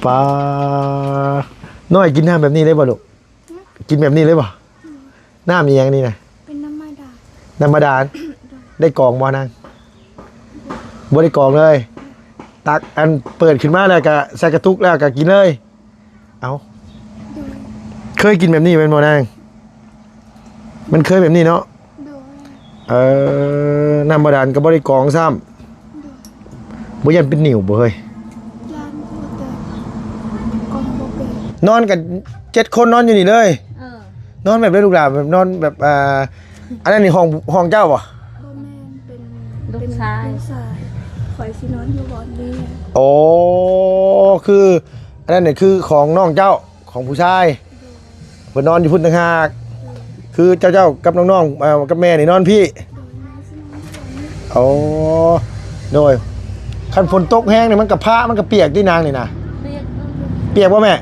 ປາ ນ້ອຍກິນນ້ຳແບບນີ້ໄດ້ບໍ່ລູກ? ກິນແບບນີ້ເລີຍບໍ່? ນ້ຳອີ່ຫຍັງນີ້ນະ? ເປັນນ້ຳບາດານ. ນ້ຳບາດານ? ໂດຍ. ໄດ້ກອງບໍ່ນາງ? ບໍ່ໄດ້ກອງເລີຍ. ຕັກ ອັນ ເປີດຂຶ້ນມາແລ້ວກະໃສ່ກະຕຸກແລ້ວກະກິນເລີຍ. ເອົ້າ ໂດຍ. ເຄີຍກິນແບບນີ້ແມ່ນບໍ່ນາງ? ມັນເຄີຍແບບນີ້ເນາະ? ໂດຍ. ເອີ ນ້ຳບາດານກໍບໍ່ໄດ້ກອງຊ້ຳ. ໂດຍ. ບໍ່ຢ້ານເປັນໜິວບໍ່ເຮີ້ຍ? ຢ້ານຢູ່ ແຕ່ກອງບໍ່ເປັນ. ນອນກັນເຈັດຄົນນອນຢູ່ນີ້ເລີຍ? ເອີ. ນອນແບບໃດລູກຫຼານ? ແບບນອນແບບ ອ່າ ອັນນັ້ນນີ້ຫ້ອງ ຫ້ອງເຈົ້າບໍ່? ບໍ່ແມ່ນ ເປັນ ລູກຊາຍ ເປັນລູກຊາຍ. ຂ້ອຍຊິນອນຢູ່ບ່ອນນີ້. ໂອ້ ຄື ອັນນັ້ນນີ້ຄືຂອງນ້ອງເຈົ້າ ຂອງຜູ້ຊາຍ. ໂດຍ. ເພິ່ນນອນຢູ່ພຸ້ນຕ່າງຫາກ. ໂດຍ. ຄືເຈົ້າ ເຈົ້າກັບນ້ອງໆ ເອີ ກັບແມ່ນີ້ນອນພີ້? ໂດຍ. ໂອ້ ໂດຍ. ຄັນຝົນຕົກແຮງນີ້ມັນກໍພະ ມັນກໍປຽກຕິນາງນີ້ນະ? ປຽກ. ປຽກບໍ່ແມ່? ເອີ.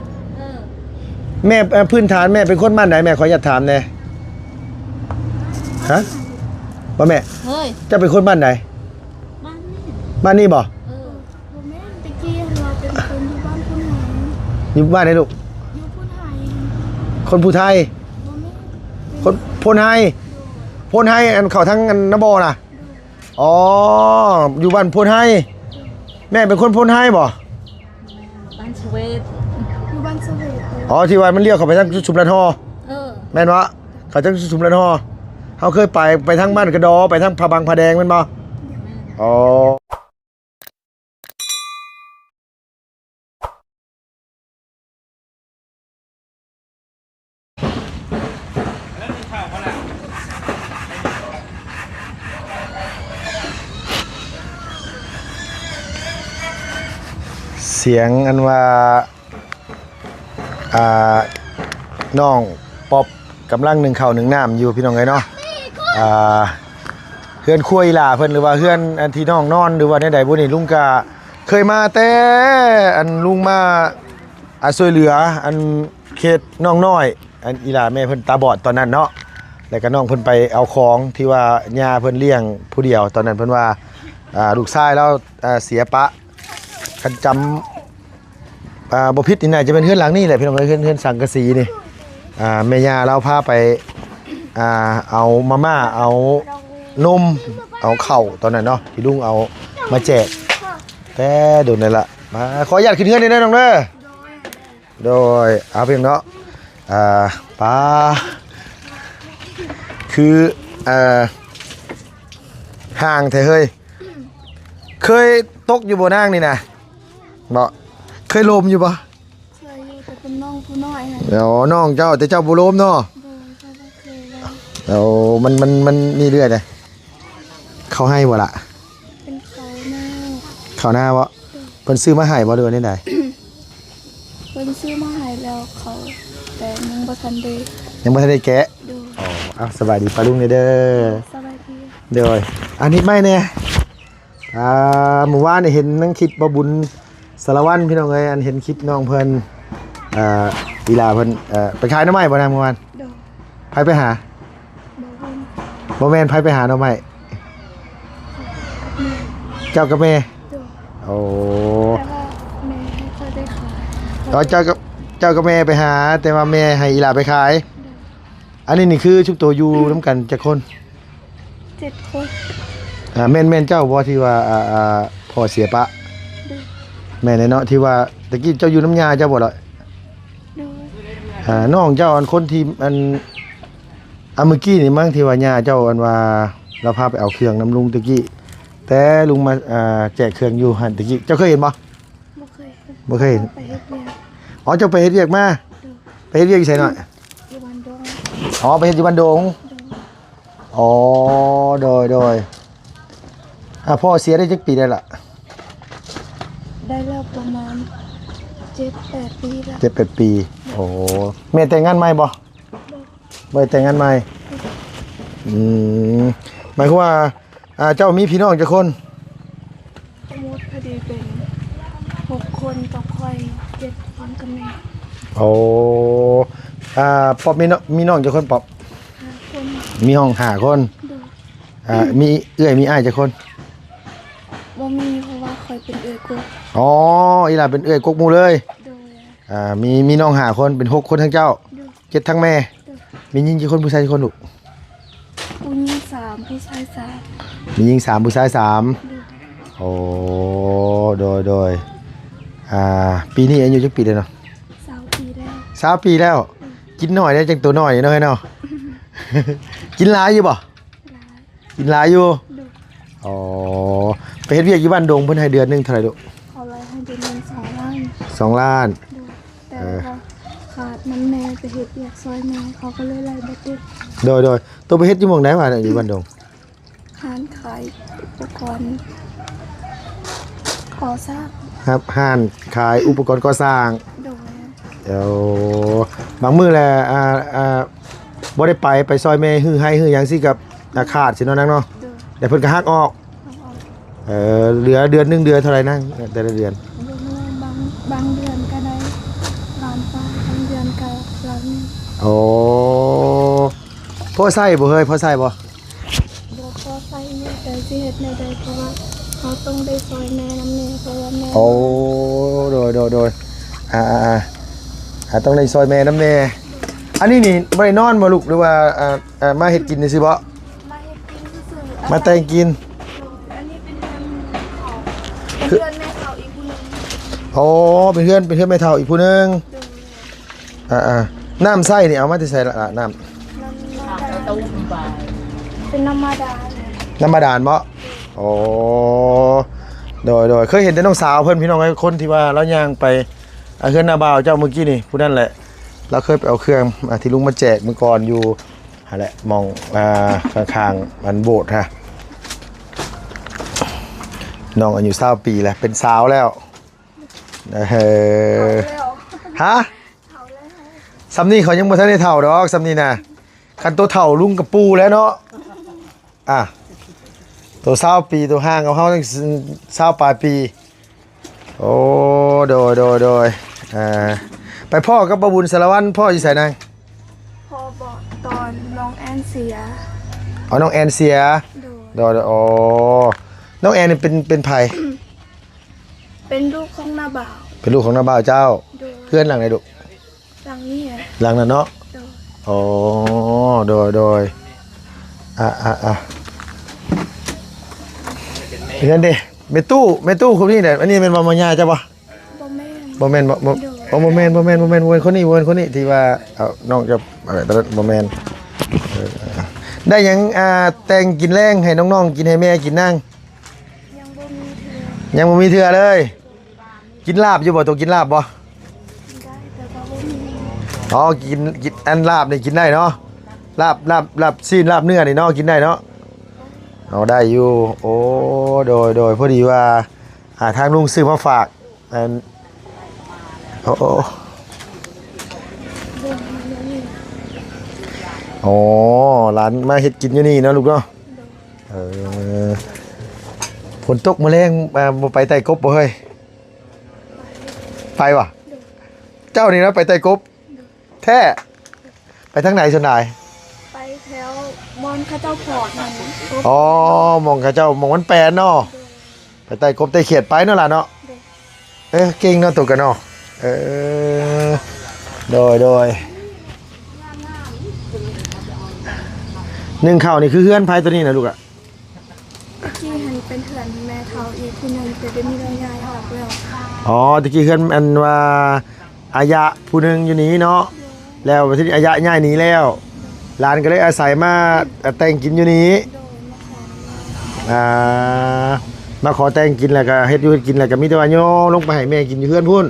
ແມ່ ເອີ ພື້ນຖານແມ່ເປັນຄົນບ້ານໃດ? ແມ່ຂໍອະນຸຍາດຖາມແດ່. ຮະ? ບໍ່ແມ່? ເຮີ້ຍ ເຈົ້າເປັນຄົນບ້ານໃດ? ບ້ານນີ້. ບ້ານນີ້ບໍ່? ເອີ. ບໍ່ແມ່ນ ແຕ່ກີ້ຫັ້ນວ່າເປັນຄົນຢູ່ບ້ານໂພນໄຮ. ຢູ່ບ້ານໃດລູກ? ຢູ່ໂພນໄຮ. ຄົນພູໄທ? ບໍ່ແມ່ນ. ຄົນໂພນໄຮ. ໂພນໄຮ ອັນເຂົ້າທາງອັນນາບໍ່ນະ? ໂດຍ. ອໍ ຢູ່ບ້ານໂພນໄຮ. ໂດຍ. ແມ່ເປັນຄົນໂພນໄຮບໍ່? ບ້ານສະເຫວດ. ຢູ່ບ້ານສະເຫວດ. ໂດຍ. ອໍ ທີ່ວ່າມັນລ້ຽວເຂົ້າໄປທາງສຸມລະທໍ. ເອີ. ແມ່ນບໍ່? ເຂົ້າທາງສຸມລະທໍ. ເຮົາເຄີຍໄປ ໄປທາງບ້ານກະດໍ ໄປທາງຜາບັງຜາແດງແມ່ນບໍ່? ແມ່ນ. ອໍ. ສຽງອັນວ່າ ອ່າ ນ້ອງປັອບກຳລັງໜຶ້ງເຂົ້າໜຶ້ງນ້ຳຢູ່ ພີ່ນ້ອງເອີຍເນາະ. ອ່າ ເຮືອນຄົວອີ່ຫຼ້າເພິ່ນ ຫຼືວ່າເຮືອນອັນທີ່ນ້ອງນອນ ຫຼືວ່າແນວໃດບຸນີ້ ລຸງກະເຄີຍມາແຕ່ ອັນ ລຸງມາ ອ່າ ຊ່ວຍເຫຼືອ ອັນ ເຂດໜອງນ້ອຍ ອັນ ອີ່ຫຼ້າແມ່ເພິ່ນຕາບອດຕອນນັ້ນເນາະ ແລ້ວກະນ້ອງເພິ່ນໄປເອົາຂອງທີ່ວ່າຍ່າເພິ່ນລ້ຽງຜູ້ດຽວ ຕອນນັ້ນເພິ່ນວ່າ ອ່າ ລູກຊາຍລາວ ອ່າ ເສຍປະ ຄັນຈຳ ອ່າ ບໍ່ຜິດນີ້ໜ້າຈະເປັນເຮືອນຫຼັງນີ້ແຫຼະ ພີ່ນ້ອງເອີຍ ເຮືອນ ເຮືອນສັງກະສີນີ້. ອ່າ ແມ່ຍ່າລາວພາໄປ ອ່າ ເອົາມາມ່າ ເອົານົມ ເອົາເຂົ້າຕອນນັ້ນເນາະ ທີ່ລຸງເອົາມາແຈກແຕ່ດົນແລ້ວລະ. ມາ ຂໍອະນຸຍາດຂຶ້ນເຮືອນນີ້ເດີນ້ອງເດີ. ໂດຍ ເອົາພຽງເນາະ ອ່າ ປາ ຄື ອ່າ ຫ່າງແທ້ເຮີ້ຍ. ເຄີຍຕົກຢູ່ບໍ່ນາງນີ້ນະ? ເນາະ ເຄີຍລົມຢູ່ບໍ່? ເຄີຍຢູ່ ແຕ່ເປັນນ້ອງຜູ້ນ້ອຍຫັ້ນ. ອໍ ນ້ອງເຈົ້າ ແຕ່ເຈົ້າບໍ່ລົມເນາະ? ໂດຍ ຂ້ອຍບໍ່ເຄີຍເລີຍ. ໂອ້ ມັນ ມັນ ມັນນີ້ເລື້ອຍເດ. ເຂົ້າໄຮ່ບໍ່ລະ? ເປັນເຂົ້ານາ. ເຂົ້ານາບໍ່? ໂດຍ. ເພິ່ນຊື້ມາໃຫ້ບໍ່ ຫຼືວ່າແນວໃດ? ເພິ່ນຊື້ມາໃຫ້ແລ້ວເຂົ້າ ແຕ່ຍັງບໍ່ທັນໄດ້ ຍັງບໍ່ທັນໄດ້ແກະ. ໂດຍ. ອໍ ເອົາ ສະບາຍດີປ້າລຸງແດ່ເດີ. ສະບາຍດີ. ໂດຍ. ອັນນີ້ໄມ້ແດ່. ອ່າ ມື້ວານນີ້ເຫັນໃນຄລິບບ່າວບຸນສາລະວັນ ພີ່ນ້ອງເອີຍ ອັນເຫັນຄລິບນ້ອງເພິ່ນ ເອີ ອີ່ຫຼ້າເພິ່ນ ເອີ ໄປຂາຍໜໍ່ໄມ້ບໍ່ນະມື້ວານ? ໂດຍ. ໃຜໄປຫາ? ບໍ່ແມ່ນ ບໍ່ແມ່ນ ໃຜໄປຫາໜໍ່ໄມ້? ແມ່. ເຈົ້າກັບແມ່? ໂດຍ. ໂອ້ ແຕ່ວ່າແມ່ໃຫ້ຂ້ອຍໄປຂາຍ. ອໍ ເຈົ້າກັບ ເຈົ້າກັບແມ່ໄປຫາ ແຕ່ວ່າແມ່ໃຫ້ອີ່ຫຼ້າໄປຂາຍ. ໂດຍ. ອັນນີ້ນີ້ຄືຊຸມໂຕຢູ່ນຳກັນຈັກຄົນ? ເຈັດຄົນ. ອ່າ ແມ່ນ ແມ່ນເຈົ້າບໍ່ທີ່ວ່າ ອ່າ ອ່າ ພໍ່ເສຍປະ? ໂດຍ. ແມ່ນແຫຼະເນາະ ທີ່ວ່າຕະກີ້ເຈົ້າຢູ່ນຳຍ່າເຈົ້າບໍ່ລະ? ໂດຍ. ອ່າ ນ້ອງເຈົ້າ ອັນຄົນທີ່ ອັນ ອ່າ ມື້ກີ້ນີ້ມັ້ງ ທີ່ວ່າຍ່າເຈົ້າ ອັນວ່າລາວພາໄປເອົາເຄື່ອງນຳລຸງຕະກີ້ ແຕ່ລຸງມາ ອ່າ ແຈກເຄື່ອງຢູ່ຫັ້ນຕະກີ້ ເຈົ້າເຄີຍເຫັນບໍ່? ບໍ່ເຄີຍ. ບໍ່ເຄີຍເຫັນ. ໄປເຮັດວຽກ. ອໍ ເຈົ້າໄປເຮັດວຽກມາ? ໂດຍ. ໄປເຮັດວຽກຢູ່ໃສນ້ອຍ? ຢູ່ບ້ານດົງ. ອໍ ໄປເຮັດຢູ່ບ້ານດົງ. ໂດຍ. ອໍ ໂດຍ ໂດຍ. ອ່າ ພໍ່ເສຍໄດ້ຈັກປີແລ້ວລະ? ໄດ້ແລ້ວປະມານເຈັດແປດປີແລ້ວ. ເຈັດແປດປີ. ໂອ້ ແມ່ແຕ່ງງານໃໝ່ບໍ່? ບໍ່. ບໍ່ໄດ້ແຕ່ງງານໃໝ່. ອືມ ໝາຍຄວາມວ່າ ອ່າ ເຈົ້າມີພີ່ນ້ອງຈັກຄົນ? ທັງໝົດພໍດີເປັນຫົກຄົນ ກັບຂ້ອຍເຈັດຄົນກັບແມ່. ໂອ້ ອ່າ ປອບມີນ້ອງ ມີນ້ອງຈັກຄົນປອບ? ຫ້າຄົນ. ມີຫ້ອງຫ້າຄົນ. ໂດຍ. ອ່າ ມີເອື້ອຍມີອ້າຍຈັກຄົນ? ບໍ່ມີ ເພາະວ່າຂ້ອຍເປັນເອື້ອຍກົກ. ອໍ ອີ່ຫຼ້າເປັນເອື້ອຍກົກໝູ່ເລີຍ. ໂດຍ. ອ່າ ມີ ມີນ້ອງຫ້າຄົນ ເປັນຫົກຄົນທັງເຈົ້າ ໂດຍ ເຈັດທັງແມ່ ໂດຍ ມີຍິງຈັກຄົນ ຜູ້ຊາຍຈັກຄົນລູກ? ຜູ້ຍິງສາມ ຜູ້ຊາຍສາມ ມີຍິງສາມ ຜູ້ຊາຍສາມ ໂດຍ ໂອ້ ໂດຍ ໂດຍ ອ່າ ປີນີ້ອາຍຸຈັກປີແລ້ວເນາະ? ຊາວປີແລ້ວ ຊາວປີແລ້ວ ໂດຍ ກິນໜ້ອຍແລ້ວ ຈັ່ງໂຕນ້ອຍເນາະ ເອີຍເນາະ ກິນຫຼາຍຢູ່ບໍ່? ຫຼາຍ ກິນຫຼາຍຢູ່ ໂດຍ ອໍ ໄປເຮັດວຽກຢູ່ບ້ານດົງ ເພິ່ນໃຫ້ເດືອນໜຶ່ງເທົ່າໃດລູກ? ເຂົາໄລ່ໃຫ້ເດືອນໜຶ່ງສອງລ້ານ ສອງລ້ານ ໂດຍ ແຕ່ ເອີ ວ່າຂາດນຳແມ່ ໄປເຮັດວຽກຊ່ອຍແມ່ ເຂົາກໍເລີຍໄລ່ບໍ່ເຕັມ ໂດຍ ໂດຍ ໂຕໄປເຮັດຢູ່ໝ່ອງໃດວະ ຢູ່ບ້ານດົງ? ຮ້ານຂາຍອຸປະກອນກໍ່ສ້າງ ຮັບຮ້ານຂາຍອຸປະກອນກໍ່ສ້າງ ໂດຍ ໂອ້ ບາງມື້ແຫຼະ ອ່າ ອ່າ ບໍ່ໄດ້ໄປ ໄປຊ່ອຍແມ່ຮື້ໄຮ່ຮື້ຫຍັງຊີ້ ກໍອາຂາດຊີ້ເນາະນາງເນາະ ໂດຍ ແລ້ວເພິ່ນກໍຫັກອອກ ຫັກອອກ ເອີ ເຫຼືອເດືອນໜຶ່ງ ເດືອນເທົ່າໃດນາງ ແຕ່ລະເດືອນ? ບໍ່ຮູ້ ບາງ ບາງເດືອນກໍໄດ້ລ້ານປາຍ ບາງເດືອນກໍລ້ານໜຶ່ງ ໂອ້ ພໍໃຊ້ບໍ່ເຮີ້ຍ ພໍໃຊ້ບໍ່? ບໍ່ພໍໃຊ້ຢູ່ ແຕ່ຊິເຮັດແນວໃດ ເພາະວ່າເຮົາຕ້ອງໄດ້ຊ່ອຍແມ່ນຳແດ່ ເພາະວ່າແມ່ ໂອ້ ໂດຍ ໂດຍ ໂດຍ ອ່າ ອ່າ ອ່າ ອ່າ ຕ້ອງໄດ້ຊ່ອຍແມ່ນຳແດ່ ອັນນີ້ນີ້ບໍ່ໄດ້ນອນບໍ່ລູກ ຫຼືວ່າ ອ່າ ອ່າ ມາເຮັດກິນຊື່ໆບໍ? ມາເຮັດກິນຊື່ໆ ມາແຕ່ງກິນ ອັນນີ້ເປັນເຮືອນເຂົາ ເປັນເຮືອນແມ່ເຖົ້າອີກຜູ້ໜຶ່ງ ໂອ້ ເປັນເຮືອນ ເປັນເຮືອນແມ່ເຖົ້າອີກຜູ້ໜຶ່ງ ໂດຍ ອ່າໆ ນ້ຳໃຊ້ນີ້ເອົາມາແຕ່ໃສລະ ນ້ຳ? ນ້ຳບາດານ ເປັນນ້ຳບາດານ ນ້ຳບາດານບໍ? ໂອ້ ໂດຍ ໂດຍ ເຄີຍເຫັນແຕ່ນ້ອງສາວເພິ່ນ ພີ່ນ້ອງເອີຍ ຄົນທີ່ວ່າລາວຍ່າງໄປ ອ່າ ເຮືອນນ້າບ່າວເຈົ້າມື້ກີ້ນີ້ ຜູ້ນັ້ນແຫຼະ ລາວເຄີຍໄປເອົາເຄື່ອງ ອ່າ ທີ່ລຸງມາແຈກມື້ກ່ອນຢູ່ຫັ້ນແຫຼະ ໝ່ອງ ອ່າ ຂ້າງໆ ອັນໂບດຫັ້ນ ນ້ອງອາຍຸຊາວປີແລ້ວ ເປັນສາວແລ້ວ ເອີ ເຖົ້າແລ້ວ ຮະ? ເຖົ້າແລ້ວ ສ່ຳນີ້ເຂົາຍັງບໍ່ທັນໄດ້ເຖົ້າດອກ ສ່ຳນີ້ນະ ຄັນໂຕເຖົ້າລຸງກະປູ່ແລ້ວເນາະ ອ່າ ໂຕຊາວປີ ໂຕຫ່າງກັບເຮົາຕັ້ງຊາວປາຍປີ ໂອ້ ໂດຍ ໂດຍ ໂດຍ ອ່າ ໄປພໍ້ກັບບ່າວບຸນສາລະວັນ ພໍ້ຢູ່ໃສນາງ? ພໍ້ບໍ ຕອນນ້ອງແອນເສຍ ອໍ ນ້ອງແອນເສຍ ໂດຍ ໂດຍ ໂດຍ ອໍ ນ້ອງແອນນີ້ເປັນ ເປັນໃຜ? ເປັນລູກຂອງນ້າບ່າວ ເປັນລູກຂອງນ້າບ່າວເຈົ້າ ໂດຍ ເຮືອນຫຼັງໃດລູກ? ຫຼັງນີ້ ຫຼັງນັ້ນເນາະ ໂດຍ ອໍ ໂດຍ ໂດຍ ອ່າ ອ່າ ອ່າ ເຮືອນເດ ແມ່ຕູ້ ແມ່ຕູ້ຄົນນີ້ແຫຼະ ອັນນີ້ແມ່ນບໍ່ ແມ່ຍ່າເຈົ້າບໍ່? ບໍ່ແມ່ນ ບໍ່ແມ່ນບໍ່ ບໍ່ ໂດຍ ອໍ ບໍ່ແມ່ນ ບໍ່ແມ່ນ ບໍ່ແມ່ນ ບໍ່ແມ່ນຄົນນີ້ ບໍ່ແມ່ນຄົນນີ້ ທີ່ວ່າ ເອົາ ນ້ອງຈະ ເອີ ບໍ່ແມ່ນ ເອີ ໄດ້ຫຍັງ ອ່າ ແຕ່ງກິນແລງໃຫ້ນ້ອງໆກິນ ໃຫ້ແມ່ກິນນາງ? ຍັງບໍ່ມີເທື່ອ ຍັງບໍ່ມີເທື່ອເລີຍ ກິນລາບຢູ່ບໍ່? ໂຕກິນລາບບໍ່? ກິນໄດ້ ແຕ່ວ່າບໍ່ມີ ອໍ ກິນ ກິນ ອັນລາບນີ້ກິນໄດ້ເນາະ ລາບ ລາບ ລາບຊີ້ນ ລາບເນື້ອນີ້ເນາະ ກິນໄດ້ເນາະ ເອົາ ໄດ້ຢູ່ ໂອ້ ໂດຍ ໂດຍ ພໍດີວ່າ ອ່າ ທາງລຸງຊື້ມາຝາກ ອັນ ໂອ້ ໂອ້ ອໍ ຫຼານມາເຮັດກິນຢູ່ນີ້ເນາະລູກເນາະ ເອີ ຝົນຕົກມື້ແລງ ອ່າ ບໍ່ໄປໄຕ່ກົບບໍ່ເຮີ້ຍ? ໄປບໍ່? ເຈົ້ານີ້ນະໄປໄຕ່ກົບ? ແທ້ ໄປທາງໃດສ່ວນຫຼາຍ? ໄປແຖວບ່ອນເຂົາເຈົ້າຖອດຫັ້ນ ອໍ ໝ່ອງເຂົາເຈົ້າ ໝ່ອງມັນແປນເນາະ ໄປໄຕ່ກົບໄຕ່ຂຽດໄປເນາະຫຼານເນາະ ໂດຍ ເອີ ເກັ່ງເນາະໂຕກະເນາະ ເອີ ໂດຍ ໂດຍ ໜຶ້ງເຂົ້ານີ້ຄືເຮືອນໃຜໂຕນີ້ນະລູກອະ? ຕະກີ້ຫັ້ນເປັນເຮືອນແມ່ເຖົ້າອີກຜູ້ໜຶ່ງ ແຕ່ດຽວນີ້ລາວຍ້າຍອອກແລ້ວ ອໍ ຕະກີ້ເຮືອນອັນວ່າອາຍະຜູ້ໜຶ່ງຢູ່ນີ້ເນາະ ໂດຍ ແລ້ວບັດທີນີ້ອາຍະຍ້າຍໜີແລ້ວ ໂດຍ ຫຼານກໍເລີຍອາໄສມາ ເອີ ແຕ່ງກິນຢູ່ນີ້ ໂດຍ ມາຂໍ ອ່າ ມາຂໍແຕ່ງກິນ ແລ້ວກໍເຮັດຢູ່ເຮັດກິນ ແລ້ວກໍມີແຕ່ວ່າຍໍລົງໄປໃຫ້ແມ່ກິນຢູ່ເຮືອນພຸ້ນ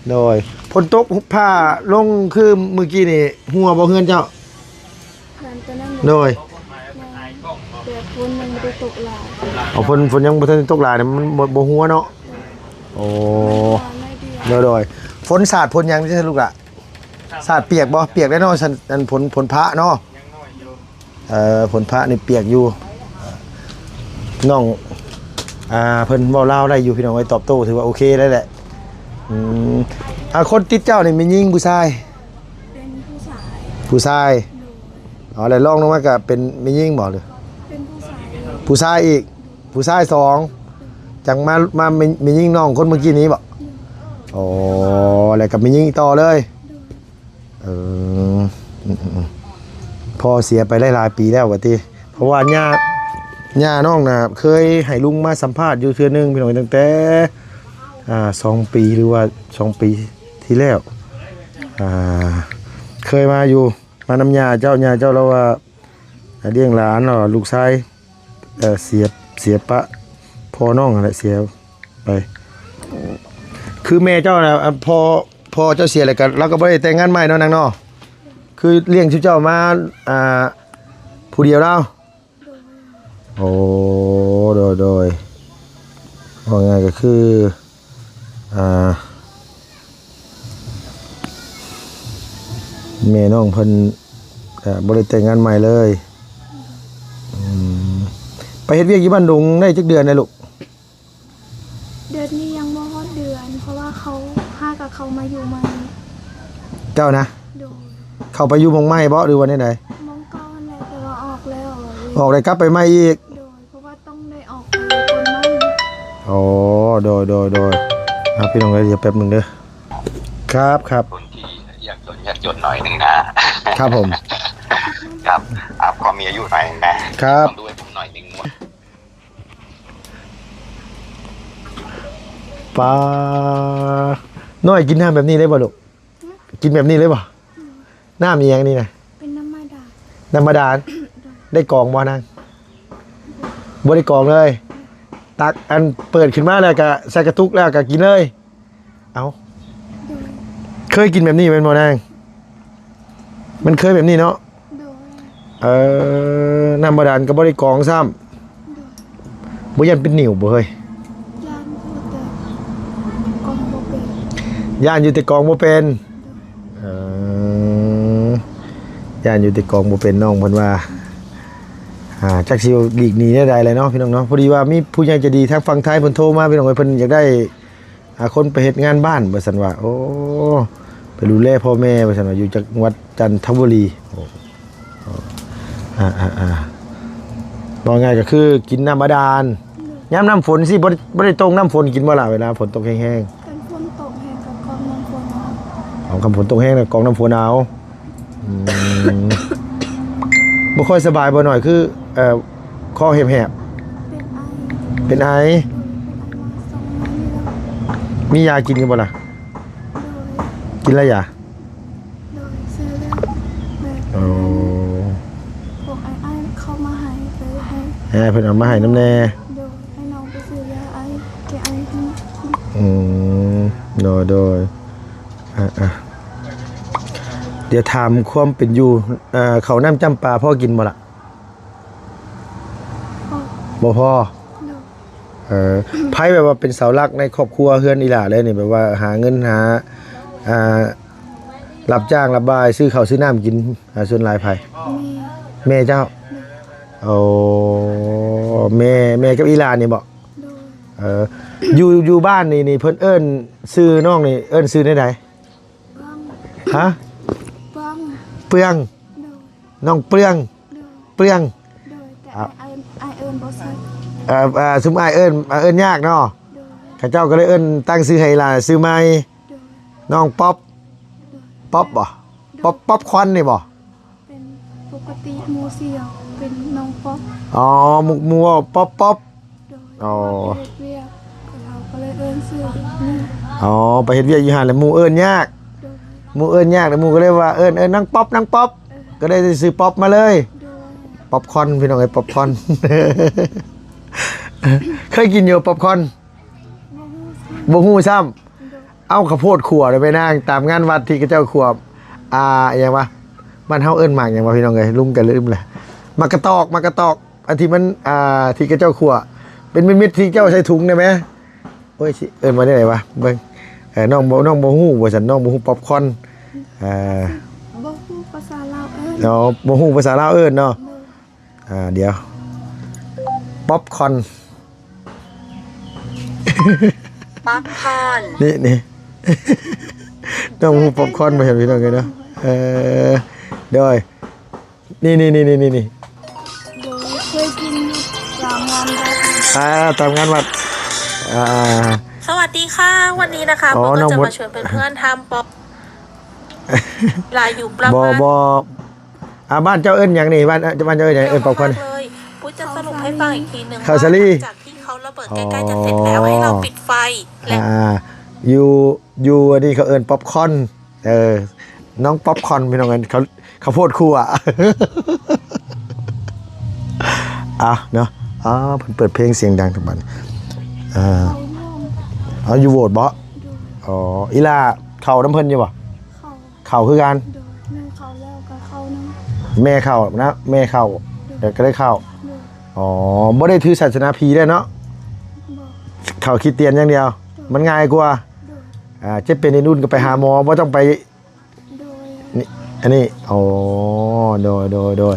ໂດຍ ໂດຍ ຝົນຕົກຟ້າລົງຄືມື້ກີ້ນີ້ ຮົ່ວບໍ່ເຮືອນເຈົ້າ? ເຮືອນໂຕນັ້ນ ໂດຍ ແດດຝົນຍັງບໍ່ໄດ້ຕົກຫຼາຍ ອໍ ຝົນ ຝົນຍັງບໍ່ທັນໄດ້ຕົກຫຼາຍ ມັນບໍ່ ບໍ່ຮົ່ວເນາະ ໂອ້ ມັນຮົ່ວໜ້ອຍດຽວ ໂດຍ ໂດຍ ຝົນສາດຝົນຫຍັງຊີ້ລູກຫຼະ? ສາດປຽກບໍ່? ປຽກໄດ້ເນາະ ອັນ ຝົນ ຝົນພະເນາະ ເອີ ຝົນພະນີ້ປຽກຢູ່ ນ້ອງ ອ່າ ເພິ່ນເວົ້າລາວໄດ້ຢູ່ພີ່ນ້ອງເອີຍ ຕອບໂຕ້ຖືວ່າໂອເຄໄດ້ແຫຼະ ອືມ ອ່າ ຄົນຕິດເຈົ້ານີ້ແມ່ຍິງຜູ້ຊາຍ? ເປັນຜູ້ຊາຍ ຜູ້ຊາຍ ໂດຍ ອໍ ແລ້ວລອງລົງມາກະເປັນແມ່ຍິງບໍ່ ຫຼື? ເປັນຜູ້ຊາຍ ຜູ້ຊາຍອີກ ຜູ້ຊາຍສອງ ຈັ່ງມາ ມາແມ່ ແມ່ຍິງນ້ອງຄົນເມື່ອກີ້ນີ້ບໍ່? ອໍ ແລ້ວກໍແມ່ຍິງຕໍ່ເລີຍ. ໂດຍ. ເອີ ອືມໆໆ ພໍ່ເສຍໄປຫຼາຍໆປີແລ້ວວ່າຕິ? ເພາະວ່າຍ່າ ຍ່ານ້ອງນະເຄີຍໃຫ້ລຸງມາສຳພາດຢູ່ເທື່ອໜຶ່ງ ພີ່ນ້ອງ ຕັ້ງແຕ່ ອ່າ ສອງປີ ຫຼືວ່າສອງປີທີ່ແລ້ວ ອ່າ ເຄີຍມາຢູ່ ມານຳຍ່າເຈົ້າ. ຍ່າເຈົ້າລາວວ່າ ອ່າ ລ້ຽງຫຼານ ລາວວ່າລູກຊາຍ ເອີ ເສຍ ເສຍປະພໍ່ນ້ອງຫັ້ນແຫຼະ ເສຍໄປ. ຄືແມ່ເຈົ້ານະ ອ່າ ພໍ່ ພໍ່ເຈົ້າເສຍແລ້ວກໍ ລາວກໍບໍ່ໄດ້ແຕ່ງງານໃໝ່ເນາະນາງເນາະ? ຄືລ້ຽງຊຸມເຈົ້າມາ ອ່າ ຜູ້ດຽວລາວ? ໂອ້ ໂດຍ ໂດຍ ເວົ້າງ່າຍກໍຄື ອ່າ ແມ່ນ້ອງເພິ່ນກໍບໍ່ໄດ້ແຕ່ງງານໃໝ່ເລີຍ. ອືມ ໄປເຮັດວຽກຢູ່ບ້ານດຸງໄດ້ຈັກເດືອນແລ້ວລູກ? ເດືອນນີ້ຍັງບໍ່ຮອດເດືອນ ເພາະວ່າເຂົາ ຫາກໍເຂົ້າມາຢູ່ໃໝ່. ເຈົ້ານະ? ໂດຍ. ເຂົ້າໄປຢູ່ໝ່ອງໃໝ່ບໍ່ ຫຼືວ່າແນວໃດ? ໝ່ອງເກົ່າຫັ້ນແຫຼະ ແຕ່ວ່າອອກແລ້ວ. ອອກແລ້ວກັບໄປໃໝ່ອີກ? ໂດຍ. ເພາະວ່າຕ້ອງໄດ້ອອກໄປກ່ອນນັ້ນ. ອໍ ໂດຍ ໂດຍ ໂດຍ. ອ່າ ພີ່ນ້ອງເອີຍ ດຽວແປັບໜຶ່ງເດີ. ຄັບ ຄັບ. ຄົນທີ່ຍາກຈົນ ຍາກຈົນໜ້ອຍໜຶ່ງນະ. ຄັບຜົມ. ຄັບ ອ່າ ພໍມີອາຍຸໜ້ອຍໜຶ່ງນະ. ຄັບ. ຕ້ອງດູໃຫ້ຜົມໜ້ອຍໜຶ່ງ. ປາ ນ້ອຍກິນນ້ຳແບບນີ້ໄດ້ບໍ່ລູກ? ຫື? ກິນແບບນີ້ເລີຍບໍ່? ອືມ ນ້ຳອີ່ຫຍັງນີ້ນະ? ເປັນນ້ຳບາດານ. ນ້ຳບາດານ? ໂດຍ. ໄດ້ກອງບໍ່ນາງ? ບໍ່ໄດ້ກອງເລີຍ. ຕັກ ອັນ ເປີດຂຶ້ນມາແລ້ວກະໃສ່ກະຕຸກແລ້ວກະກິນເລີຍ. ເອົ້າ ໂດຍ. ເຄີຍກິນແບບນີ້ແມ່ນບໍ່ນາງ? ມັນເຄີຍແບບນີ້ເນາະ? ໂດຍ. ເອີ ນ້ຳບາດານກໍບໍ່ໄດ້ກອງຊ້ຳ. ໂດຍ. ບໍ່ຢ້ານເປັນໜິວບໍ່ເຮີ້ຍ? ຢ້ານຢູ່ ແຕ່ກອງບໍ່ເປັນ. ຢ້ານຢູ່ ແຕ່ກອງບໍ່ເປັນ. ໂດຍ. ເອີ ຢ້ານຢູ່ ແຕ່ກອງບໍ່ເປັນ. ນ້ອງເພິ່ນວ່າ ອ່າ ຈັກຊິຫຼີກໜີແນວໃດແຫຼະເນາະ ພີ່ນ້ອງເນາະ. ພໍດີວ່າມີຜູ້ໃຫຍ່ໃຈດີທາງຝັ່ງໄທເພິ່ນໂທມາ ພີ່ນ້ອງເອີຍ ເພິ່ນຢາກໄດ້ ອ່າ ຄົນໄປເຮັດງານບ້ານວ່າຊັ້ນວ່າ ໂອ້ ໄປດູແລພໍ່ແມ່ວ່າຊັ້ນວ່າ ຢູ່ຈັງຫວັດຈັນທະບູລີ. ໂອ້ ອ່າໆໆ ເວົ້າງ່າຍກໍຄືກິນນ້ຳບາດານ. ໂດຍ. ຍາມນ້ຳຝົນຊິ ບໍ່ ບໍ່ໄດ້ຕົ້ມນ້ຳຝົນກິນບໍ່ລະ ເວລາຝົນຕົກແຮງໆ? ຄັນຝົນຕົກແຮງກໍກອງນ້ຳຝົນເອົາ. ອໍ ຄັນຝົນຕົກແຮງກໍກອງນ້ຳຝົນເອົາ. ອືມ ບໍ່ຄ່ອຍສະບາຍບໍ່ນ້ອຍ ຄື ເອີ ຄໍແຫບໆ? ເປັນໄອ. ເປັນໄອ? ໂດຍ ເປັນໄອມາສອງມື້ນີ້ແລ້ວ. ມີຢາກິນຢູ່ບໍ່ລະ? ໂດຍ. ກິນລະຢາ? ໂດຍ. ຊື້ແລ້ວ ແບບ ໂອ້ ພວກອ້າຍໆເຂົາມາໃຫ້ ເອີ ໃຫ້ ໃຫ້ເພິ່ນເອົາມາໃຫ້ນຳແດ່. ໂດຍ. ໃຫ້ນ້ອງໄປຊື້ຢາໄອ ແກ້ໄອໃຫ້ກິນ. ອືມ ໂດຍໆ. ອ່າໆ ດຽວຖາມຄວາມເປັນຢູ່ ເອີ ເຂົ້ານ້ຳຈ້ຳປາພໍກິນບໍ່ລະ? ພໍ. ບໍ່ພໍ? ໂດຍ. ເອີ ໃຜແບບວ່າເປັນເສົາຫຼັກໃນຄອບຄົວເຮືອນອີ່ຫຼ້າເລີຍນີ້ ແບບວ່າຫາເງິນຫາ ອ່າ ຮັບຈ້າງຮັບບາຍ ຊື້ເຂົ້າຊື້ນ້ຳກິນ ອ່າ ສ່ວນຫຼາຍໃຜ? ແມ່. ແມ່ເຈົ້າ? ໂດຍ. ໂອ້ ແມ່ ແມ່ກັບອີ່ຫຼ້ານີ້ບໍ? ໂດຍ. ເອີ ຢູ່ ຢູ່ບ້ານນີ້ ນີ້ເພິ່ນເອີ້ນ ຊື່ນ້ອງນີ້ເອີ້ນຊື່ແນວໃດ? ເປືອງ. ຮະ? ເປືອງ. ເປືອງ. ໂດຍ. ນ້ອງເປືອງ. ໂດຍ. ເປືອງ. ໂດຍ. ແຕ່ອ້າຍ ອ້າຍເອີ້ນບໍ່ໃສ່. ເອີ ເອີ ຊຸມອ້າຍເອີ້ນ ເອີ້ນຍາກເນາະ. ໂດຍ. ເຂົາເຈົ້າກໍເລີຍເອີ້ນ ຕັ້ງຊື່ໃຫ້ຫຼານຊື່ໃໝ່. ໂດຍ. ນ້ອງປັອບ. ໂດຍ. ປັອບບໍ? ໂດຍ. ປັອບ ປັອບຄອນນີ້ບໍ? ເປັນປົກກະຕິໝູ່ຊິເວົ້າເປັນນ້ອງປັອບ. ອໍ ໝູ່ ໝູ່ເວົ້າປັອບໆ. ໂດຍ. ອໍ ເພາະວ່າໄປເຮັດວຽກ ເຂົາກໍເລີຍເອີ້ນຊື່ນີ້. ອໍ ໄປເຮັດວຽກຢູ່ຫັ້ນແລ້ວໝູ່ເອີ້ນຍາກ. ໂດຍ. ໝູ່ເອີ້ນຍາກແລ້ວໝູ່ກໍເລີຍວ່າເອີ້ນ ເອີ້ນນາງປັອບ ນາງປັອບ. ເອີ ກໍເລີຍໄດ້ຊື່ປັອບມາເລີຍ. ໂດຍ. ປັອບຄອນ ພີ່ນ້ອງເອີຍ ປັອບຄອນ. ເຄີຍກິນຢູ່ປັອບຄອນ? ບໍ່ຮູ້ຊ້ຳ. ບໍ່ຮູ້ຊ້ຳ. ໂດຍ. ເອົາ ເຂົ້າໂພດຂົ້ວໄດ້ໄປນາງ ຕາມງານວັດທີ່ເຂົາເຈົ້າຂົ້ວ ອ່າ ອີ່ຫຍັງວະ ບ້ານເຮົາເອີ້ນໝາກຫຍັງວະ ພີ່ນ້ອງເອີຍ ລຸງກໍລືມແຫຼະ. ໝາກກະຕອກ ໝາກກະຕອກ ອັນທີ່ມັນ ອ່າ ທີ່ເຂົາເຈົ້າຂົ້ວເປັນເມັດໆ ທີ່ເຈົ້າໃສ່ຖົງໄດ້ໄໝ? ໂອ້ຍ ຊິເອີ້ນວ່າແນວໃດວະ ເບິ່ງ ເອີ ນ້ອງບໍ່ ນ້ອງບໍ່ຮູ້ວ່າຊັ້ນ ນ້ອງບໍ່ຮູ້ປັອບຄອນ. ເອີ ບໍ່ຮູ້ພາສາລາວເອີ້ນ. ອໍ ບໍ່ຮູ້ພາສາລາວເອີ້ນເນາະ. ໂດຍ. ອ່າ ດຽວ ປັອບຄອນ ປັອບຄອນ ນີ້ ນີ້ ນ້ອງຮູ້ປັອບຄອນບໍ່ ເຫັນພີ່ນ້ອງເອີຍເນາະ. ເອີ ໂດຍ ນີ້ ນີ້ ໂດຍ ເຄີຍກິນຢູ່ຕາມງານວັດ. ອ່າ ຕາມງານວັດ ອ່າ สวัสดีค่ะ วันนี้นะคะ อ๋อ ปอก็ น้องมด จะมาชวนเพื่อนๆทำป๊อป ลาอยู่ประมาณ บ่ บ่ อ่า บ้านเจ้าเอิ้นหยังนี่ บ้าน บ้านเจ้าเอิ้นหยัง เอิ้นป๊อปคอร์น เลย ปุ๊จะสรุปให้ฟังอีกทีหนึ่ง ข้าวสาลี ว่าหลังจากที่เขาระเบิดใกล้ๆจะเสร็จแล้ว อ๋อ ให้เราปิดไฟ และ อ่า อยู่ อยู่อันนี้เขาเอิ้นป๊อปคอร์น เออ น้องป๊อปคอร์น พี่น้องเอ้ย เขา ข้าวโพดคั่ว อ่ะเนาะ อ่า เพิ่นเปิดเพลงเสียงดังทุกบัดนี้ อ่า เอาอยู่โหวตบ่ อ๋อ อีหล่าเข้านำเพิ่นอยู่บ่ เข้า เข้าคือกัน โดย นึ่งเข้าแล้วก็เข้านำ แม่เข้านะ แม่เข้า โดย แล้วก็ได้เข้า โดย อ๋อ บ่ได้ถือศาสนาผีได้เนาะ บ่ เข้าคริสเตียนอย่างเดียว โดย มันง่ายกว่า โดย อ่า เจ็บเป็นอื่นๆก็ไปหาหมอ บ่ต้องไป โดย นี่ อันนี้ อ๋อ โดย โดย โดย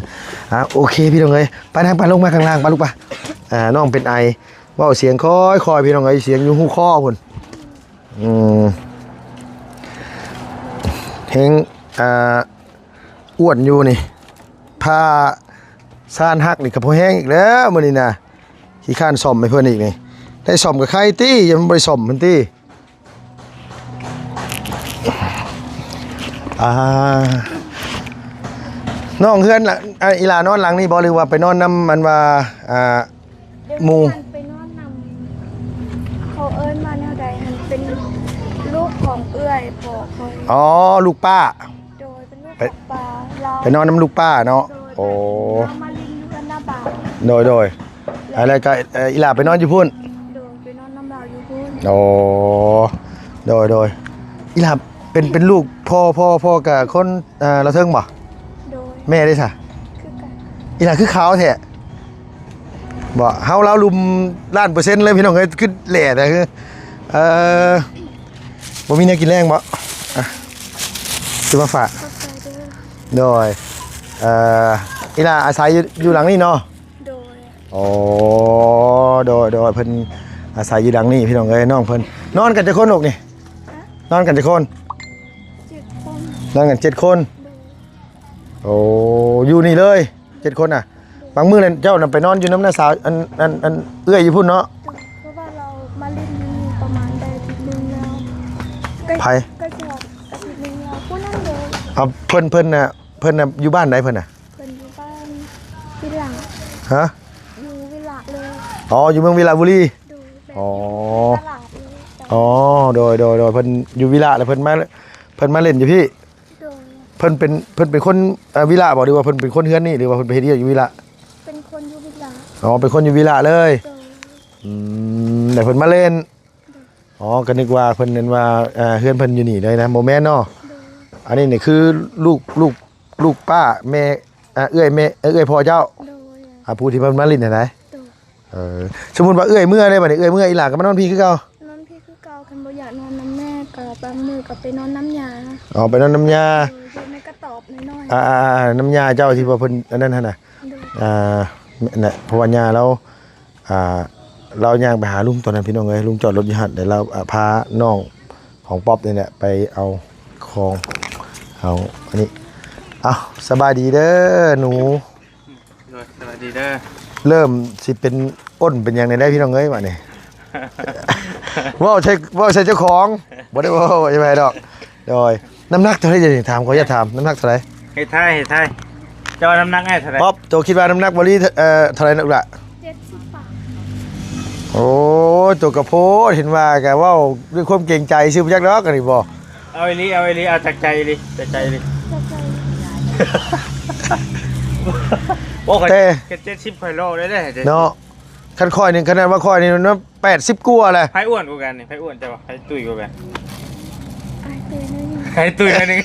อ่ะ โอเค พี่น้องเอ้ย ไปทาง ไปลงมาข้างล่าง ไปลูกไป อ่า น้องเป็นไอ เว้าเสียงค่อยๆ พี่น้องเอ้ย เสียงอยู่หูคอพุ้น อืม แฮง อ่า อ้วนอยู่นี่ ผ้าซ่านฮักนี่ก็พอแฮงอีกแล้วมื้อนี้นะ ขี้คร้านซ่อมให้เพิ่นอีกนี่ ได้ซ่อมก็ไคติ ยังบ่ได้ซ่อมเพิ่นติ อ่า น้องเฮือนละ อ่า อีหล่านอนหลังนี้บ่ หรือว่าไปนอนนำ อันว่า อ่า หมู่ เดี๋ยวนี้ไปนอนนำ เขาเอิ้นว่าแนวใด หั้นเป็นลูกของเอื้อยพ่อข้อย อ๋อ ลูกป้า โดย เป็นลูก ไป ของป้าลาว ไปนอนนำลูกป้าเนาะ โดย โอ้ ไปนอนมาลินอยู่เฮือนน้าบ่าว โดย โดย แล้วก็ เอ่อ อีหล่าไปนอนอยู่พุ้น โดย ไปนอนนำลาวอยู่พุ้น โอ้ โดย โดย อีหล่าเป็น เป็นลูกพ่อ พ่อ พ่อกับคน เอ่อ ลาวเทิงบ่ โดย แม่เด้ซะ คือกัน อีหล่าคือขาวแท้บ่ เฮาลาวลุ่มล้านเปอร์เซ็นต์เลยพี่น้องเอ้ย คือแหล่แท้ คือ เอ่อ บ่มีแนวกินแลงบ่ อ่ะ ซื้อมาฝาก ขอบใจเด้อ โดย เอ่อ อีหล่าอาศัยอยู่ อยู่หลังนี้เนาะ โดย อ๋อ โดย โดย เพิ่นอาศัยอยู่หลังนี้พี่น้องเอ้ย น้องเพิ่น นอนกันจักคนลูกนี่ ฮะ นอนกันจักคน เจ็ดคน นอนกันเจ็ดคน โดย โอ้ อยู่นี่เลย เจ็ดคนน่ะ บางมื้อนั้นเจ้าน่ะไปนอนอยู่นำน้าสาว อัน อัน อันเอื้อยอยู่พุ้นเนาะ เพราะว่าเรามาเล่นอยู่นี่ประมาณได้อาทิตย์หนึ่งแล้ว ใคร ก็จะอาทิตย์หนึ่งแล้ว ผู้นั้นเลย เอา เพิ่น เพิ่นน่ะ เพิ่นน่ะอยู่บ้านใดเพิ่นน่ะ เพิ่นอยู่บ้านวิลา ฮะ อยู่วิลาเลย อ๋อ อยู่เมืองวิลาบุรี โดย อ๋อ ตลาดเลย อ๋อ โดย โดย โดย เพิ่นอยู่วิลาแล้วเพิ่นมา เพิ่นมาเล่นอยู่พี้ โดย เพิ่นเป็น เพิ่นเป็นคน เอ่อ วิลาบ่ หรือว่าเพิ่นเป็นคนเฮือนนี่ หรือว่าเพิ่นไปเฮ็ดเวียกอยู่วิลา เป็นคนอยู่วิลา อ๋อ เป็นคนอยู่วิลาเลย โดย อืม แล้วเพิ่นมาเล่น โดย อ๋อ ก็นึกว่าเพิ่นนั้นว่า เอ่อ เฮือนเพิ่นอยู่นี่เลยนะ บ่แม่นเนาะ โดย อันนี้นี่คือลูก ลูก ลูกป้า แม่ อ่า เอื้อยแม่ เอื้อยพ่อเจ้า โดย อ่า ผู้ที่เพิ่นมาเล่นหั่นนะ โดย เออ สมมุติว่าเอื้อยเมือเด้บัดนี้ เอื้อยเมือ อีหล่าก็มานอนพี้คือเก่า นอนพี้คือเก่า คันบ่อยากนอนนำแม่ก็บางมื้อก็ไปนอนนำย่า อ๋อ ไปนอนนำย่า เออ อยู่ในกระต๊อบน้อยๆ อ่า นำย่าเจ้าที่ว่าเพิ่นอันนั้นหั่นน่ะ โดย อ่า นั่นแหละ เพราะว่าย่าลาว อ่า ลาวย่างไปหาลุงตอนนั้นพี่น้องเอ้ย ลุงจอดรถอยู่หั่น แล้วลาว อ่า พาน้องของป๊อปนี่แหละไปเอาของ เอาอันนี้ เอ้า สบายดีเด้อหนู โดย สวัสดีเด้อ เริ่มสิเป็นอ้นเป็นหยังได้พี่น้องเอ้ย บัดนี้ เว้าใส่ เว้าใส่เจ้าของ บ่ได้เว้าใส่ไผดอก โดย น้ำหนักเท่าใดเดี๋ยวนี้ ถาม ขออนุญาตถาม น้ำหนักเท่าใด ให้ทาย ให้ทาย เจ้าว่าน้ำหนักอ้ายเท่าใด ป๊อป โตคิดว่าน้ำหนักบ่ลี เอ่อ เท่าใดนักล่ะ เจ็ดสิบปลาย โอ้ย โตกะโพด เห็นว่ากะเว้าด้วยความเกรงใจซื่อ บ่จักดอก อันนี้บ่ เอาอีหลี เอาอีหลี เอาจากใจอีหลี จากใจอีหลี จากใจ โอ้ แต่ แค่เจ็ดสิบ ข่อยรอได้เด้ เนาะ คันข้อยนี่ ขนาดว่าข้อยนี่มันแปดสิบกว่าแหละ ไผอ้วนกว่ากันนี่ ไผอ้วนเจ้าว่า ไผตุ้ยกว่ากัน อ้ายตุ้ยหน่อยหนึ่ง ไผตุ้ยหน่อยหนึ่ง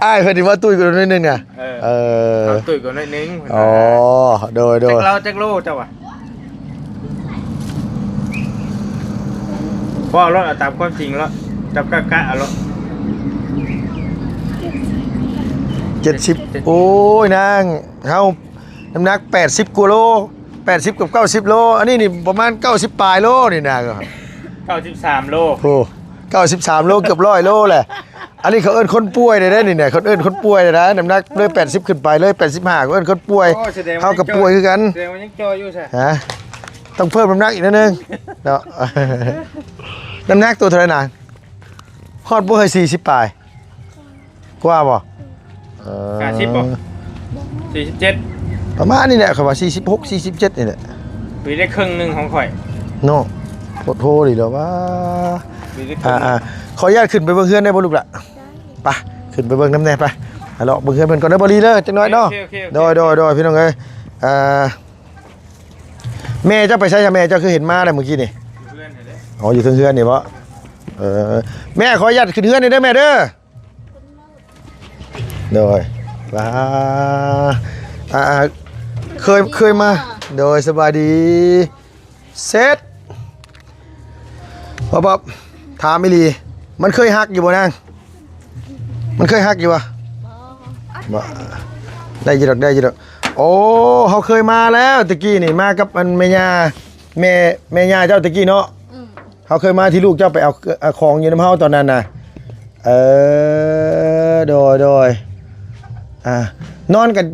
อ้ายเพิ่นนี่ว่าตุ้ยกว่าหน่อยหนึ่งน่ะ เออ เออ เอาตุ้ยกว่าหน่อยหนึ่ง อ๋อ โดย โดย จักลาวจักโลเจ้าว่า เว้าโลด เอาตามความจริงโลด จับกะกะเอาโลด เจ็ดสิบ โอ้ย นาง เฮา น้ำหนักแปดสิบกว่าโล แปดสิบกับเก้าสิบโล อันนี้นี่ประมาณเก้าสิบปลายโลนี่นะ เก้าสิบสามโล โอ้ เก้าสิบสามโล เกือบร้อยโลแหละ ອັນນີ້ເຂົາເອີ້ນຄົນປ່ວຍໄດ້ ນີ້ນະ ເຂົາເອີ້ນຄົນປ່ວຍໄດ້ ນ້ຳໜັກເລີຍແປດສິບຂຶ້ນໄປ ເລີຍແປດສິບຫ້າ ເຂົາເອີ້ນຄົນປ່ວຍ. ໂອ້ ສະແດງວ່າ ເຮົາກໍປ່ວຍຄືກັນ. ສະແດງວ່າຍັງຈ່ອຍຢູ່ຊະ. ຮະ? ຕ້ອງເພີ່ມນ້ຳໜັກອີກໜ້ອຍໜຶ່ງເນາະ. ນ້ຳໜັກໂຕເທົ່າໃດນະ? ຮອດບໍ່ເຮີ້ຍ ສີ່ສິບປາຍ ກວ່າບໍ່? ເອີ ຫ້າສິບບໍ່? ສີ່ສິບເຈັດ ປະມານນີ້ແຫຼະ ຂ້ອຍວ່າ ສີ່ສິບຫົກ ສີ່ສິບເຈັດ ນີ້ແຫຼະ. ປີໄດ້ເຄິ່ງໜຶ່ງຂອງຂ້ອຍເນາະ. ໂພດໂພດີແລ້ວວ່າ. ປີໄດ້ເຄິ່ງໜຶ່ງ. ອ່າໆ ຂໍອະນຸຍາດຂຶ້ນໄປເບິ່ງເຮືອນໄດ້ບໍ່ລູກຫຼະ? ໄດ້. ໄປ ຂຶ້ນໄປເບິ່ງນຳແດ່ ໄປ. ໄປເລາະເບິ່ງເຮືອນເພິ່ນກ່ອນເດີ ບໍ່ລີເດີ ຈັກໜ້ອຍເນາະ. ໂອເຄ ໂອເຄ ໂອເຄ. ໂດຍ ໂດຍ ໂດຍ ພີ່ນ້ອງເອີຍ. ອ່າ ແມ່ເຈົ້າໄປໃສຊະ? ແມ່ເຈົ້າຄືເຫັນມາແລ້ວມື້ກີ້ນີ້? ຢູ່ເຮືອນນີ້ແຫຼະ. ອໍ ຢູ່ເທິງເຮືອນນີ້ບໍ? ເອີ ແມ່ຂໍອະນຸຍາດຂຶ້ນເຮືອນນີ້ເດີແມ່ເດີ. ໂດຍ ອ່າ ອ່າ ເຄີຍ ເຄີຍມາ. ໂດຍ ສະບາຍດີ. ເຊັດ ບອບ ບອບ ຖາມອີ່ຫຼີ ມັນເຄີຍຮັກຢູ່ບໍ່ນາງ? ມັນເຄີຍຮັກຢູ່ບໍ່? ບໍ່ ບໍ່ ໄດ້ຢູ່ດອກ ໄດ້ຢູ່ດອກ. ໂອ້ ເຮົາເຄີຍມາແລ້ວຕະກີ້ນີ້ ມາກັບອັນແມ່ຍ່າ ແມ່ ແມ່ຍ່າເຈົ້າຕະກີ້ເນາະ. ອືມ ເຮົາເຄີຍມາທີ່ລູກເຈົ້າໄປເອົາ ເອົາຂອງຢູ່ນຳເຮົາຕອນນັ້ນນະ. ເອີ ໂດຍ ໂດຍ. ອ່າ ນອນກັນ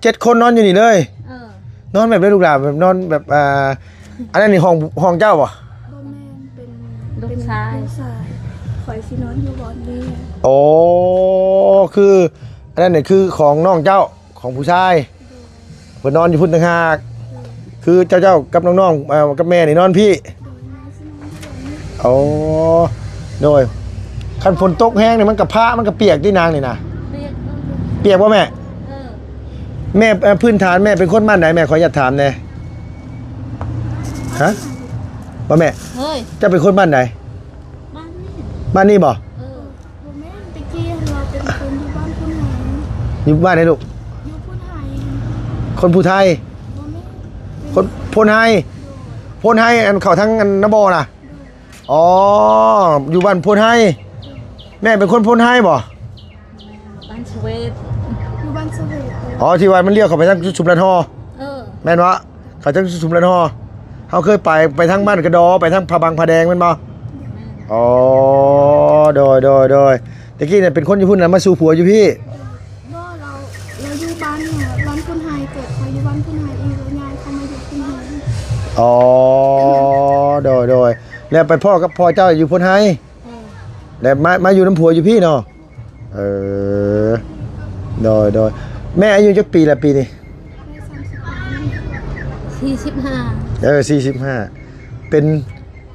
ເຈັດຄົນນອນຢູ່ນີ້ເລີຍ? ເອີ ນອນແບບໃດລູກຫຼານ? ແບບນອນແບບ ອ່າ ອັນນັ້ນນີ້ຫ້ອງ ຫ້ອງເຈົ້າບໍ່? ບໍ່ແມ່ນ ເປັນ ລູກຊາຍ ເປັນລູກຊາຍ. ຂ້ອຍຊິນອນຢູ່ບ່ອນນີ້. ໂອ້ ຄື ອັນນັ້ນນີ້ຄືຂອງນ້ອງເຈົ້າ ຂອງຜູ້ຊາຍ. ໂດຍ ເພິ່ນນອນຢູ່ພຸ້ນຕ່າງຫາກ. ໂດຍ ຄືເຈົ້າ ເຈົ້າກັບນ້ອງໆ ເອີ ກັບແມ່ນີ້ນອນພີ້. ໂດຍ ແມ່ຊິນອນຢູ່ບ່ອນນີ້. ໂອ້ ໂດຍ. ຄັນຝົນຕົກແຮງນີ້ມັນກະພະ ມັນກະປຽກຕິນາງນີ້ນະ? ປຽກ. ປຽກບໍ່ແມ່? ເອີ ແມ່ ເອີ ພື້ນຖານແມ່ເປັນຄົນບ້ານໃດ? ແມ່ຂໍອະນຸຍາດຖາມແດ່. ຮະ? ບໍ່ແມ່? ເຮີ້ຍ ເຈົ້າເປັນຄົນບ້ານໃດ? ບ້ານນີ້ ບ້ານນີ້ບໍ່? ເອີ ບໍ່ແມ່ນ ແຕ່ກີ້ຫັ້ນລາວເປັນຄົນຢູ່ບ້ານໂພນໄຮ. ຢູ່ບ້ານໃດລູກ? ຢູ່ໂພນໄຮ. ຄົນຜູ້ໄທ? ບໍ່ແມ່ນ ຄົນໂພນໄຮ. ໂພນໄຮ ອັນເຂົ້າທາງອັນນາບໍ່ນະ? ໂດຍ ອໍ ຢູ່ບ້ານໂພນໄຮ. ແມ່ເປັນຄົນໂພນໄຮບໍ່? ບ້ານສະເຫວດ. ຢູ່ບ້ານສະເຫວດ. ອໍ ທີ່ວ່າມັນລ້ຽວເຂົ້າໄປທາງສຸມລະທໍ. ເອີ ແມ່ນບໍ່? ເຂົາຈັກສຸມລະນໍ. ເຮົາເຄີຍໄປ ໄປທາງບ້ານກະດໍ ໄປທາງຜາບັງຜາແດງແມ່ນບໍ່? ແມ່ນ. ອໍ ໂດຍ ໂດຍ ໂດຍ. ແຕ່ກີ້ນະເປັນຄົນຢູ່ພຸ້ນນະ ມາສູ່ຜົວຢູ່ພີ້? ບໍ່ ລາວ ລາວຢູ່ບ້ານ ບ້ານໂພນໄຮ ເກີດຂ້ອຍຢູ່ບ້ານໂພນໄຮອີກ ລາວຍ້າຍເຂົ້າມາຢູ່ໂພນໄຮ. ອໍ ໂດຍ ໂດຍ. ແລ້ວໄປພໍ້ກັບພໍ່ເຈົ້າຢູ່ໂພນໄຮ? ເອີ ແລ້ວມາ ມາຢູ່ນຳຜົວຢູ່ພີ້ເນາະ? ເອີ ໂດຍ ໂດຍ. ແມ່ອາຍຸຈັກປີລະປີນີ້? ສີ່ສິບຫ້າ. ເອີ ສີ່ສິບຫ້າ. ເປັນ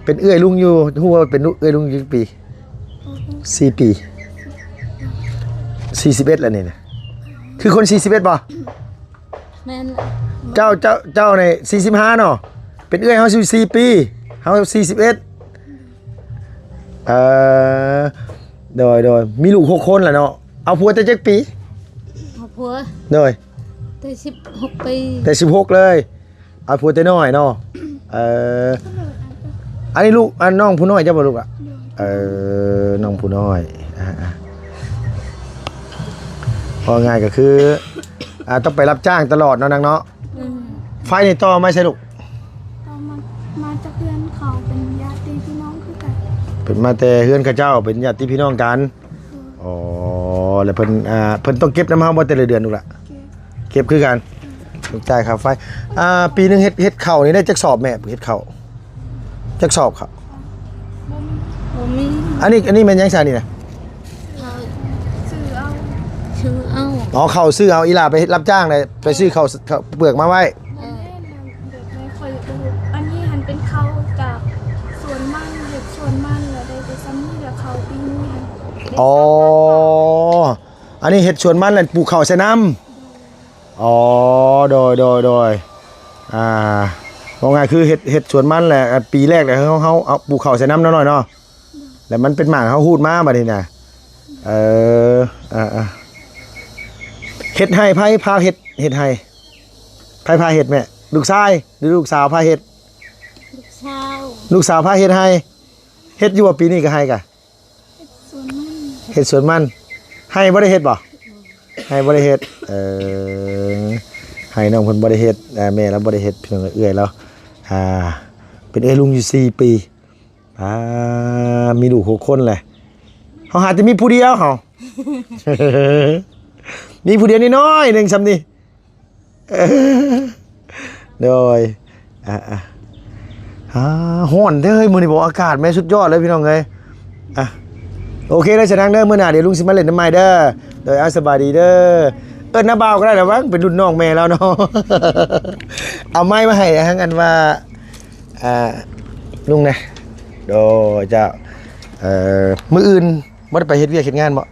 ເປັນເອື້ອຍລຸງຢູ່ ຮູ້ວ່າເປັນເອື້ອຍລຸງຢູ່ຈັກປີ? ສີ່ປີ. ສີ່ສິບເອັດແລ້ວນີ້ນະ. ຄືຄົນສີ່ສິບເອັດບໍ່? ແມ່ນ. ເຈົ້າ ເຈົ້າ ເຈົ້ານີ້ສີ່ສິບຫ້າເນາະ. ເປັນເອື້ອຍເຮົາສີ່ປີ ເຮົາສີ່ສິບເອັດ. ເອີ ໂດຍ ໂດຍ. ມີລູກຫົກຄົນແລ້ວເນາະ. ເອົາຜົວແຕ່ຈັກປີ? ເອົາຜົວ ໂດຍ ແຕ່ສິບຫົກປີ. ແຕ່ສິບຫົກເລີຍ. ເອົາຜົວແຕ່ນ້ອຍເນາະ. ເອີ ອັນນີ້ລູກ ອັນນ້ອງຜູ້ນ້ອຍເຈົ້າບໍ່ລູກລະ? ໂດຍ. ເອີ ນ້ອງຜູ້ນ້ອຍ. ອ່າ ອ່າ ເວົ້າງ່າຍກໍຄື ອ່າ ຕ້ອງໄປຮັບຈ້າງຕະຫຼອດເນາະນາງເນາະ. ອືມ ໄຟນີ້ຕໍ່ມາໃສລູກ? ຕໍ່ມາ ມາຈາກເຮືອນເຂົາ ເປັນຍາດຕິພີ່ນ້ອງຄືກັນ. ເປັນມາແຕ່ເຮືອນເຂົາເຈົ້າ ເປັນຍາດຕິພີ່ນ້ອງກັນ. ໂດຍ. ອໍ ແລ້ວເພິ່ນ ອ່າ ເພິ່ນຕ້ອງເກັບນຳເຮົາບໍ່ແຕ່ລະເດືອນລູກລະ? ເກັບ ເກັບຄືກັນ. ອືມ ຕ້ອງຈ່າຍຄ່າໄຟ. ອ່າ ປີໜຶ່ງເຮັດ ເຮັດເຂົ້ານີ້ໄດ້ຈັກສອບແມ່? ເຮັດເຂົ້າຈັກສອບເຂົ້າ? ບໍ່ມີ ບໍ່ມີ. ອັນນີ້ ອັນນີ້ແມ່ນຫຍັງຊະນີ້ນະ? ເຂົ້າຊື້ເອົາ ຊື້ເອົາ. ອໍ ເຂົ້າຊື້ເອົາ. ອີ່ຫຼ້າໄປເຮັດ ຮັບຈ້າງໄດ້ ໄປຊື້ເຂົ້າ ເຂົ້າເປືອກມາໄວ້. ເອີ ແບບໃດຂ້ອຍບໍ່ຮູ້. ອັນນີ້ຫັ້ນເປັນເຂົ້າຈາກສວນມັນ ເຮັດສວນມັນ ແລ້ວໄດ້ແຕ່ສ່ຳນີ້ ແລ້ວເຂົ້າປີນີ້ຫັ້ນໄດ້. ອໍ ສາມພັນບາດ. ອັນນີ້ເຮັດສວນມັນ ແລ້ວປູກເຂົ້າໃສ່ນຳ. ອໍ ໂດຍ ໂດຍ ໂດຍ. ອ່າ ເວົ້າງ່າຍຄືເຮັດ ເຮັດສວນມັນແຫຼະ ປີແລກແຫຼະ ເຮົາ ເຮົາເອົາປູກເຂົ້າໃສ່ນຳເນາະ ນ້ອຍເນາະ. ແລ້ວມັນເປັນໝາກ ເຮົາຮູດມາບັດນີ້ນະ. ເອີ ອ່າໆ ເຮັດໄຮ່ ໃຜພາເຮັດ? ເຮັດໄຮ່ ໃຜພາເຮັດແມ່? ລູກຊາຍ ຫຼື ລູກສາວພາເຮັດ? ລູກສາວ. ລູກສາວພາເຮັດໄຮ່. ເຮັດຢູ່ບໍ່ປີນີ້ກະໄຮ່ກະ? ເຮັດສວນມັນ ເຮັດສວນມັນ. ໄຮ່ບໍ່ໄດ້ເຮັດບໍ່? ໄຮ່ບໍ່ໄດ້ເຮັດ. ເອີ ໄຮ່ນ້ອງເພິ່ນບໍ່ໄດ້ເຮັດ. ອ່າ ແມ່ລາວບໍ່ໄດ້ເຮັດ ພີ່ນ້ອງເອີຍ. ເອື້ອຍລາວ ອ່າ ເປັນເອື້ອຍລຸງຢູ່ສີ່ປີ. ອ່າ ມີລູກຫົກຄົນແຫຼະ. ເຮົາຫາແຕ່ມີຜູ້ດຽວເຮົາ ມີຜູ້ດຽວນ້ອຍໆໜຶ່ງຊ່ຳນີ້. ໂດຍ ອ່າໆ ອ່າ ຮ້ອນເດີ້ເຮີ້ຍ ມື້ນີ້ບໍ່ ອາກາດແມ່ນສຸດຍອດເລີຍພີ່ນ້ອງເອີຍ. ອ່ະ ໂອເຄເດີ້ ສະນັງເດີ້ ມື້ໜ້າດຽວລຸງຊິມາຫຼິ້ນນຳໃໝ່ເດີ້. ໂດຍ ອ່າ ສະບາຍດີເດີ້. ເອີ້ນນ້າບ່າວກໍໄດ້ລະ ຫວັງເປັນລຸ້ນນ້ອງແມ່ລາວເນາະ. ເອົາໄມມາໃຫ້ທາງອັນວ່າ ອ່າ ລຸງແດ່. ໂດຍ ເຈົ້າ ເອີ ມື້ອື່ນບໍ່ໄດ້ໄປເຮັດວຽກເຮັດງານບໍ່?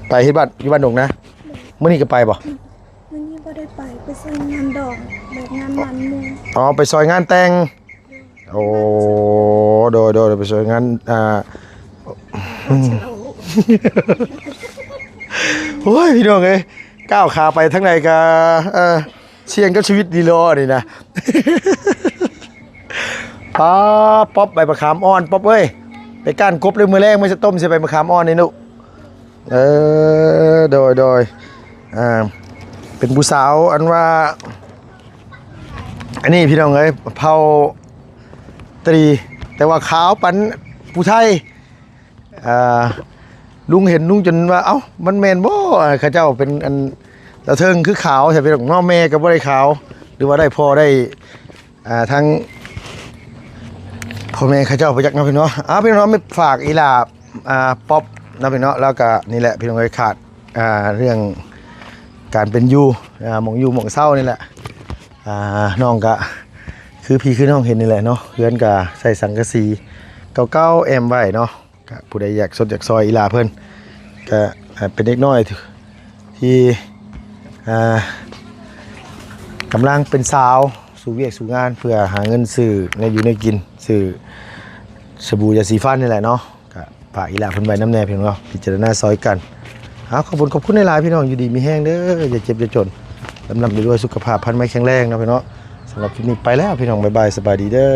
ໄປ ໄປເຮັດບ້ານ ຢູ່ບ້ານດົງນາ. ໂດຍ ມື້ນີ້ກໍໄປບໍ່? ມື້ນີ້ບໍ່ໄດ້ໄປ ໄປຊ່ວຍງານດອງ ແບບງານໝັ້ນໝູ່. ອໍ ໄປຊ່ອຍງານແຕ່ງ. ໂດຍ ໂອ້ ໂດຍໆ ໄປຊ່ວຍງານ ອ່າ ໂອ້ຍ ພີ່ນ້ອງເອີຍ ກ້າວຂາໄປທາງໃດກໍ ເອີ ສ່ຽງກັບຊີວິດດີລໍນີ້ນະ. ປ້າ ປັອບ ໃບມະຂາມອ່ອນ ປັອບເອີຍ ໄປກ້ານກົບເລີຍ ມື້ແລງມາຈະຕົ້ມໃສ່ໃບມະຂາມອ່ອນນີ້ລູກ. ເອີ ໂດຍໆ ອ່າ ເປັນຜູ້ສາວອັນວ່າ ອັນນີ້ພີ່ນ້ອງເອີຍ ເຜົ່າຕະຫຼີ ແຕ່ວ່າຂາວປານຜູ້ໄທ. ອ່າ ລຸງເຫັນລຸງຈົນວ່າ ເອົ້າ ມັນແມ່ນບໍ່? ເຂົາເຈົ້າເປັນອັນ ລາວເທິງຄືຂາວ ແຕ່ເປັນເນາະ ແມ່ກໍບໍ່ໄດ້ຂາວ ຫຼືວ່າໄດ້ພໍ່ໄດ້ ອ່າ ທາງພໍ່ແມ່ເຂົາເຈົ້າບໍ່ຈັກເນາະພີ່ນ້ອງເນາະ. ອ່າ ພີ່ນ້ອງເນາະ ຝາກອີ່ຫຼ້າ ອ່າ ປັອບເນາະພີ່ນ້ອງເນາະ. ແລ້ວກໍນີ້ແຫຼະພີ່ນ້ອງເອີຍ ຂາດ ອ່າ ເລື່ອງການເປັນຢູ່ ອ່າ ໝ່ອງຢູ່ໝ່ອງເຊົານີ້ແຫຼະ. ອ່າ ນ້ອງກໍຄືພີ່ຄືນ້ອງເຫັນນີ້ແຫຼະເນາະ ເຮືອນກໍໃຊ້ສັງກະສີເກົ່າໆແອ້ມໄວ້ເນາະ. ກະຜູ້ໃດຢາກຊົດຢາກຊ່ອຍອີ່ຫຼ້າເພິ່ນ ກະ ເປັນເດັກນ້ອຍທີ່ ອ່າ ກຳລັງເປັນສາວ ສູ້ວຽກສູ້ງານ ເພື່ອຫາເງິນຊື້ແນວຢູ່ແນວກິນ ຊື້ສະບູຢາສີຟັນນີ້ແຫຼະເນາະ. ກະຝາກອີ່ຫຼ້າເພິ່ນໄວ້ນຳແດ່ພີ່ນ້ອງເນາະ ພິຈາລະນາຊ່ອຍກັນ. ເອົາ ຂອບຄຸນ ຂອບຄຸນຫຼາຍໆ ພີ່ນ້ອງ ຢູ່ດີມີແຮງເດີ ຢ່າເຈັບຢ່າຈົນ ລ່ຳໆລວຍໆ ສຸຂະພາບພັນແມ່ແຂງແຮງເນາະພີ່ນ້ອງເນາະ. ສຳລັບຄລິບນີ້ໄປແລ້ວພີ່ນ້ອງ ບາຍບາຍ ສະບາຍດີເດີ.